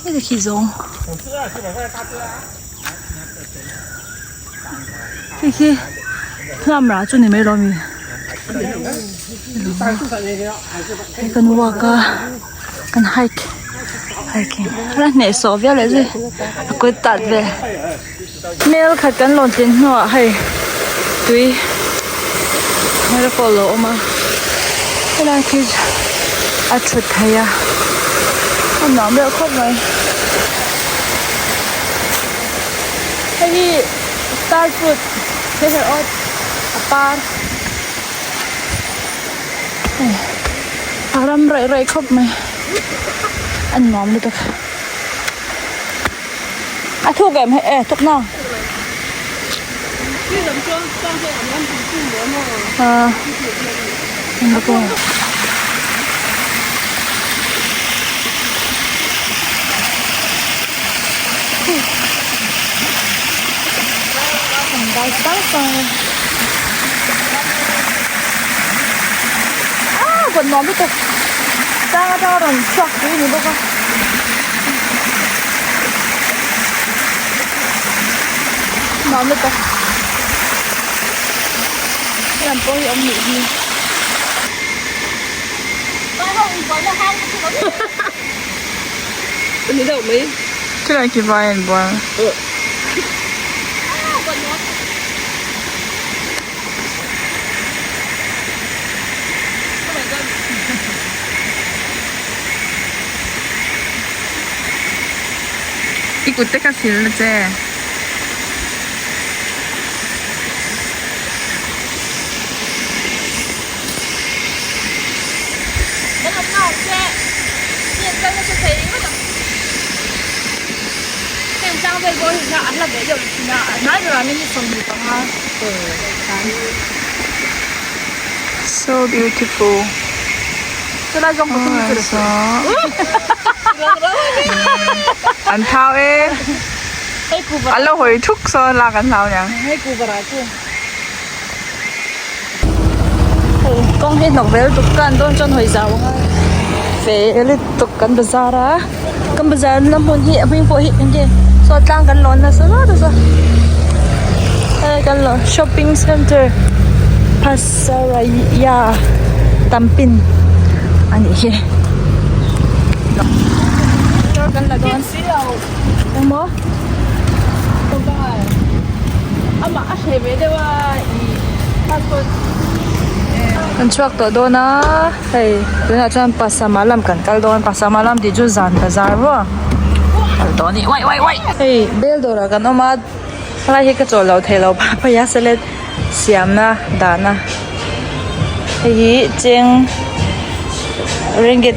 Heti khi zawng hei khi hnam rah chu ni mai lo ami hei kan walk a kan hike hiking a hnehsawh viau leh zui a kut tat vel hmel khat kan lawn tlin hnuah hei tui waterfall a lo awm a helai khi a thut theih a a nuam reuh khawp mai hei hi star fruit hei a par a ram raih raih khawp mai a nuam lutuk. A thuk em hei e thuk na. À. Ah, còn nó biết được. Tang atang rawn chhuak tui ni bawk a. Nuam lutuk. Helam pawh hi awm nih hi. Chulai khi vai an bual. I kut te kha sil na che. So beautiful. An thau e. An lo hawi thuk sawn lak an hlau niang. Kawng hi hnawk vel tuk ka an dawn chuan hawi zau anga fe lutuk kan bazar a kan bazar na hmun hi a hming pawh hi eng nge saw tlang kan lawn nasa zat a saw hei kan lawn shopping center pasaraya tampin a nih hi kan la dawn engmaw. Kan chhuak tawh dawn a hei tunah chuan pasama lam kan kal dawn pasama lam tih chu zan bazar maw kal tawh a ni uaih uaih uaih hei bel dawrah kan awm a helai hi ka chawl lo theilo papaya salad siamna dahna hei hi cheng ringgit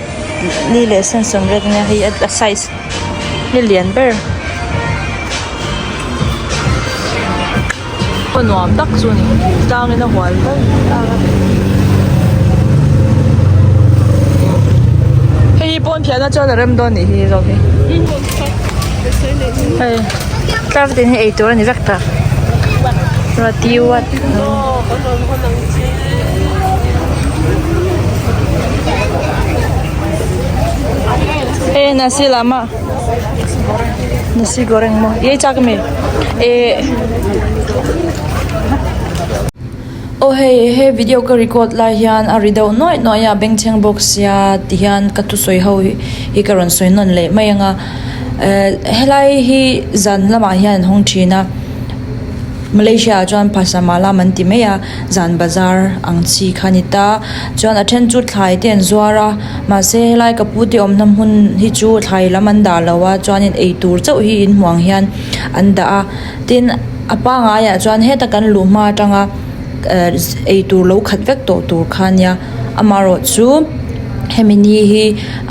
li leh sen sawmriat ania hei a size. Ni lian ber aw nuam tak chu a ni tlang in a hual vel hei hi pawn phiahna chuan a rem dawn anih hi zawk hi hei tlar te hi eitur a ni vek ta roti wat. Hei nasi lama nasi goreng maw i ei chak ami eh aw hei he video ka record lai hian a ri deuh nuaih nuaih a bengchheng bawk sia ti hian ka thusawi ho hi ka rawn sawi nawn leh mai ang a eh helai hi zan lamah hian an hawng thin a. Malaysia ah chuan phasa malam an ti mai a zan bazar ang chi kha a ni ta chuan a then chu thlai te an zuar a mahse helai ka pu te awmna hmun hi chu thlai lam an dah lo a chuanin eitur chauh hi in hmuh ang hian an dah a tin a pangai ah chuan heta kan luh hma atanga ehh eitur lo khat vek tawh tur kha a nia amaherawh chu hemi ni hi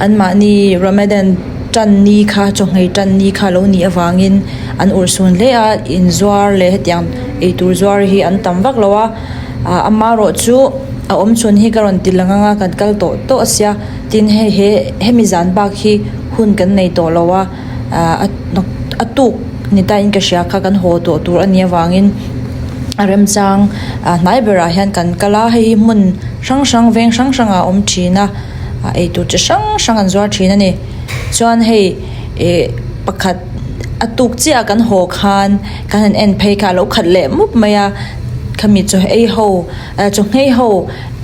anmahni ramadan tan ni kha chawhmeh tan ni kha a lo nih avangin. An urhsun hle a inzuar leh hetiang eitur zuar hi an tam vak lo a ah amaherawh chu a awm chhun hi ka rawn ti lang ang a kan kal tawh tawh a sia tin hei he hemi zan bak hi hun kan nei tawh lo a ah a tuk ni ta in ka hria kha kan haw tawh tur a nih avangin a remchang ah hnai berah hian kan kal a hei hi hmun hrang hrang veng hrang hrang ah a awm thin a ah eitur chi hrang hrang an zuar thin a ni chuan hei. Ih pakhat a tuk chiah ah kan haw khan kan han en phei kha a lo khat leh mup mai a khami chaw ei ho ah chaw nghei ho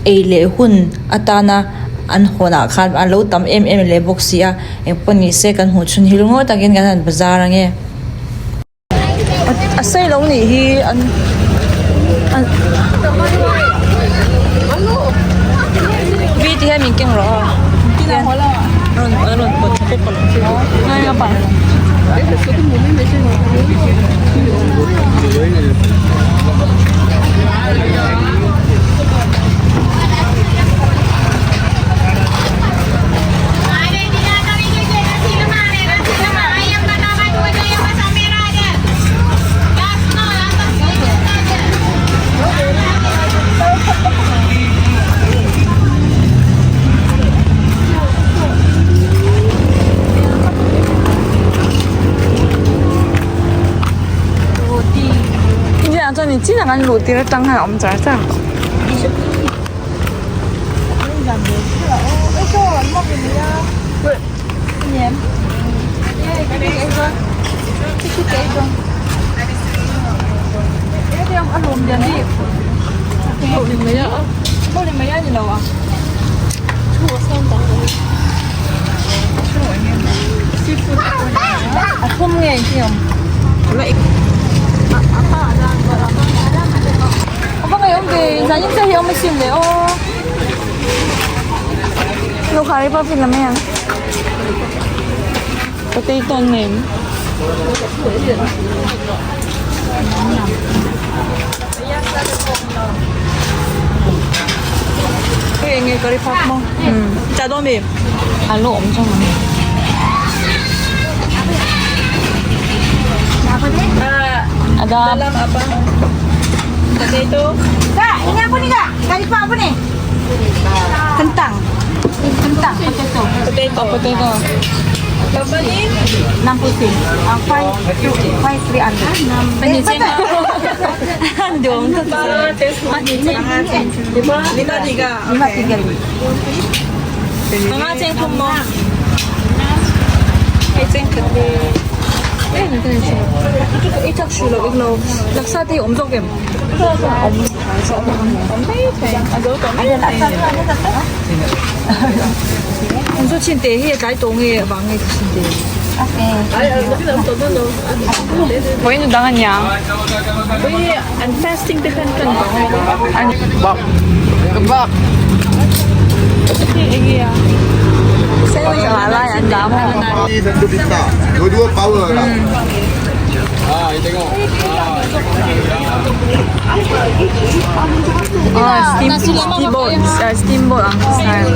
ei leh hun atana an hawn ah khan a lo tam em em leh bawk si a engpawh ni se kan hmuh chhun hi lungawi takin kan han bazar ange. A sei lo nih hi an an vi ti hian min keng rawh a rawn rawn pawt thla pawp alawm. Chuan chin ah kan luh tir atang khan a awm char char tawh. Potato nem. Hei enge curry puff maw? Cha dawn mi? Alo awm zawng ang. Ada. Dalam apa? Potato. Kak, ini apa ni kak? Kari pap apa ni? Kentang. Kentang, potato. Potato. Potato. Berapa ni? 60 sen. 5, 2, 5, 300. Panih chen Dong. Lima. Lima tiga. Lima tiga lima. Mama chen thum maw? Hei chen khat ve. Ei chak hru lo ik lo. Laksa te hi awm zawk em? Awm. Awm mai thei. A zo tawh mai thei. An chu chin te hi a tlai tawh nge vang nge chin te. Vawiin dang a nia. Vawiin an fasting te khan kan tawh An Bak. Bak. Enge a? Sandwich ang alai an dah maw? Satu bintang. Dua-dua power lah. Ah, you tengok. Ah, steam steamboat, steamboat ang style.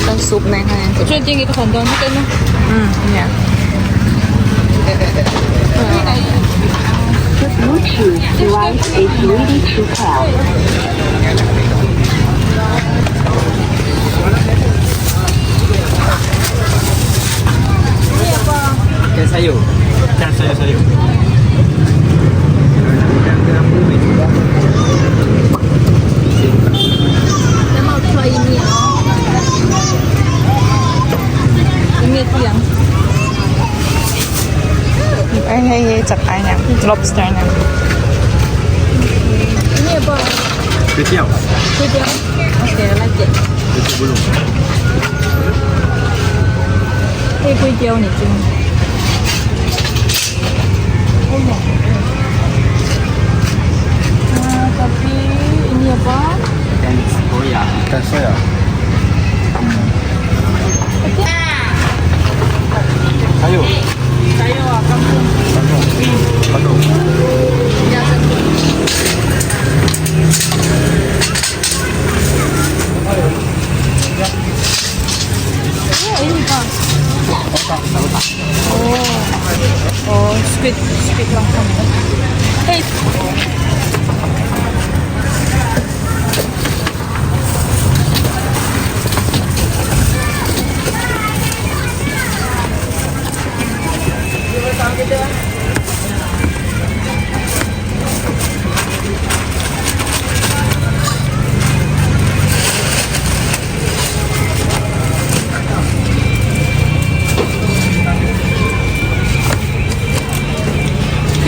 Kan soup nen khan in nia. The Bluetooth device is ready to pair. Ikan sayur. Ikan sayur-sayur. Hei hei chak ai nia lobster nia. Kway teow. Kway teow. Okay, I like it. Kway teow belum. Hei kway teow ni chu. Ah, tapi ini apa? Ikan soya. Ikan soya. Sayur. Sayur ah, kangkung. Kangkung. Kangkung.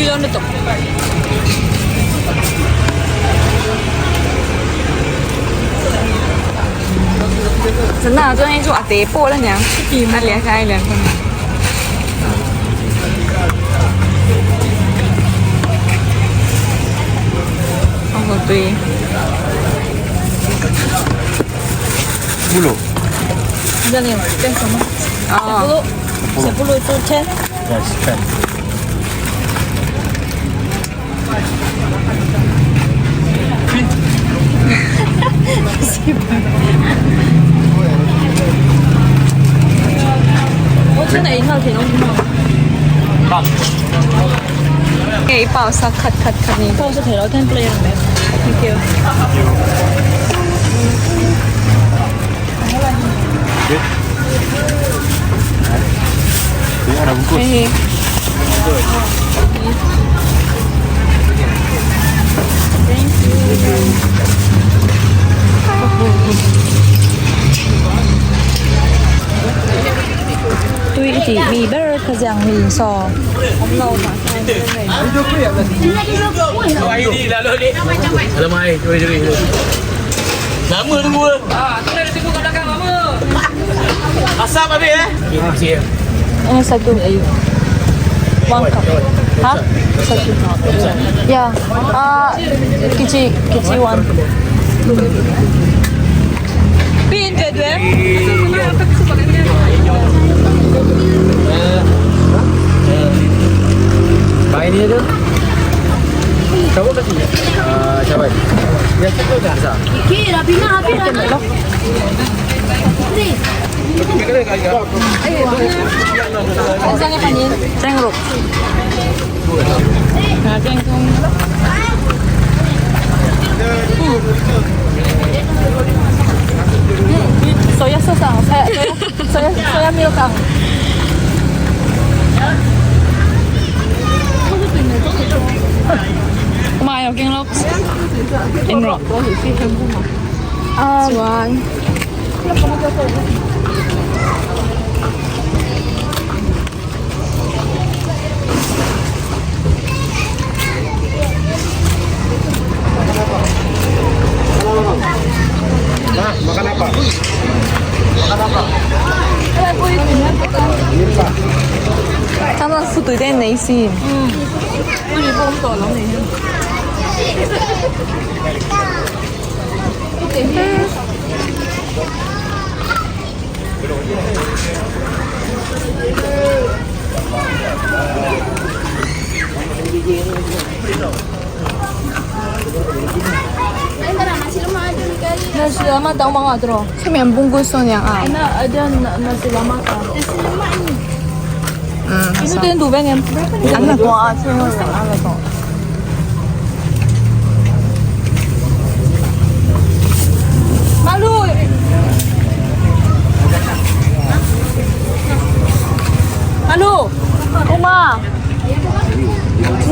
Tui dawn lutuk.真的，昨天做阿爹播了呢，阿连开两分。哦对。 Sepuluh. Oh. Sepuluh itu 10. Yes, 10. Cái bảo sao khát khát khát nhỉ? Pau sa thei lo 10 player mai. Thank you. Tengok dah bungkus. Hey. Tui i tih mi ber ka ziang mi saw. Alamak ai, sorry sorry. Lama tunggu. Ah, tu dah tunggu kat belakang lama. Asap habis eh. Terima kasih. Eh, satu. One cup. Ha? Satu. Ya. Ah, kecil, kecil one. Pin due due. Baik ni tu. Kamu kat sini? Ah, cabai. Ya, cukup dah. Cengkruk. Soya sauce ah, soya soya soya milk ah. Mai ở kinh lốc. In rồi. Chuan. Nah, makan apa? 差唔多副對啲你先。 Nasi lemak tahu mau nggak terus? 出面半罐信任啊。 Ada ada nasi lemak ah. Ini tu yang tu bang yang ăn là quá chứ ăn là có. Malu. Malu. Uma.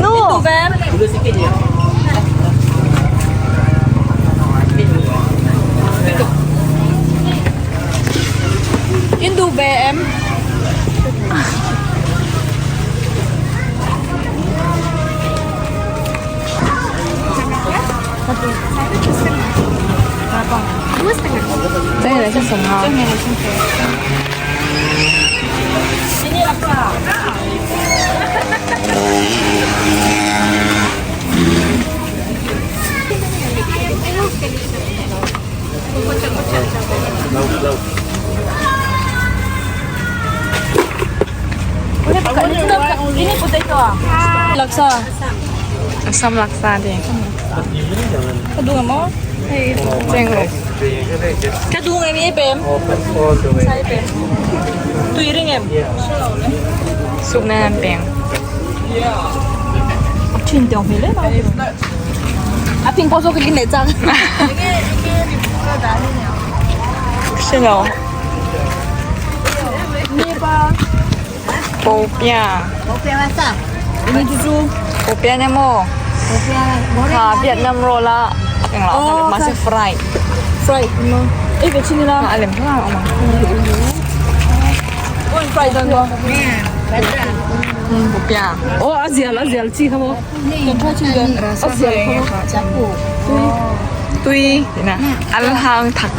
No. Itu bang. Indu BM. 真係你識送啊！ Ini apa? Ini pakai ini potato ah. Laksa. 深lak沙啲， Kedua mau? 正六。 Kedua ini BM. Saya BM. Tuiring em. ซุปแน่นเปียง Chin tiong pile ma. A ping po so ke kin le chang. 是咯。薄饼， Ini cucu. 薄饼呢么？哈，越南肉啦，定啦，masih fry。 Fry. Eh, ke sini lah. 啊，连不啦，我嘛。 One fry dan dua. Popiah. Oh a zial a zial chi kha maw? A zial kha maw? Tui tihna al hang thak.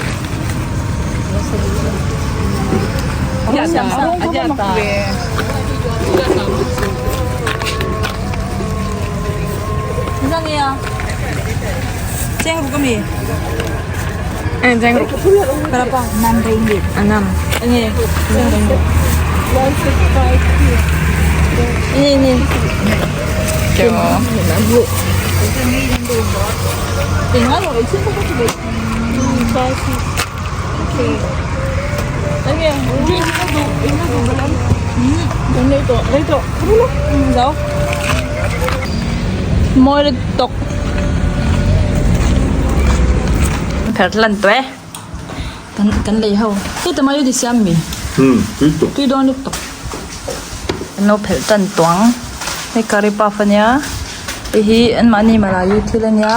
Mawi lutuk pherh lan tawh e kan kan lei ho hei tama yu ti siam mi tui dawn lutuk an lo phelh tan tawh ang hei curry puff ania hei hi anmahni Melayu thil ania.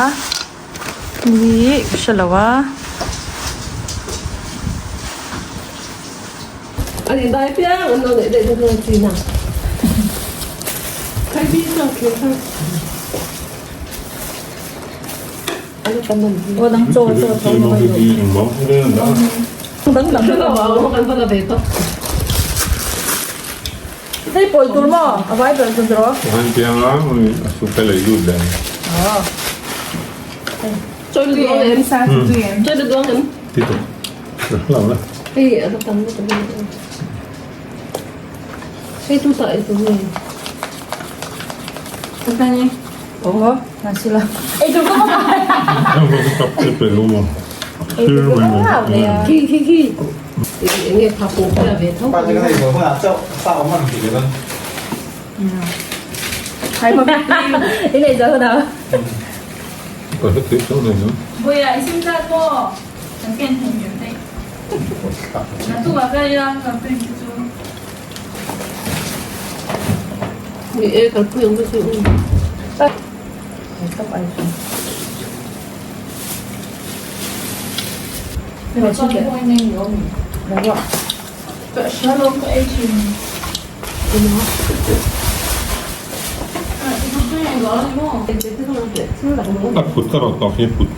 Hi ka hre lo a. Hei pawi tur maw? A vai ber chu tiraw? An piang a, a lei lut leh ang. Ti tawh. Lo la. A phut ka rawh tawk hi a phut.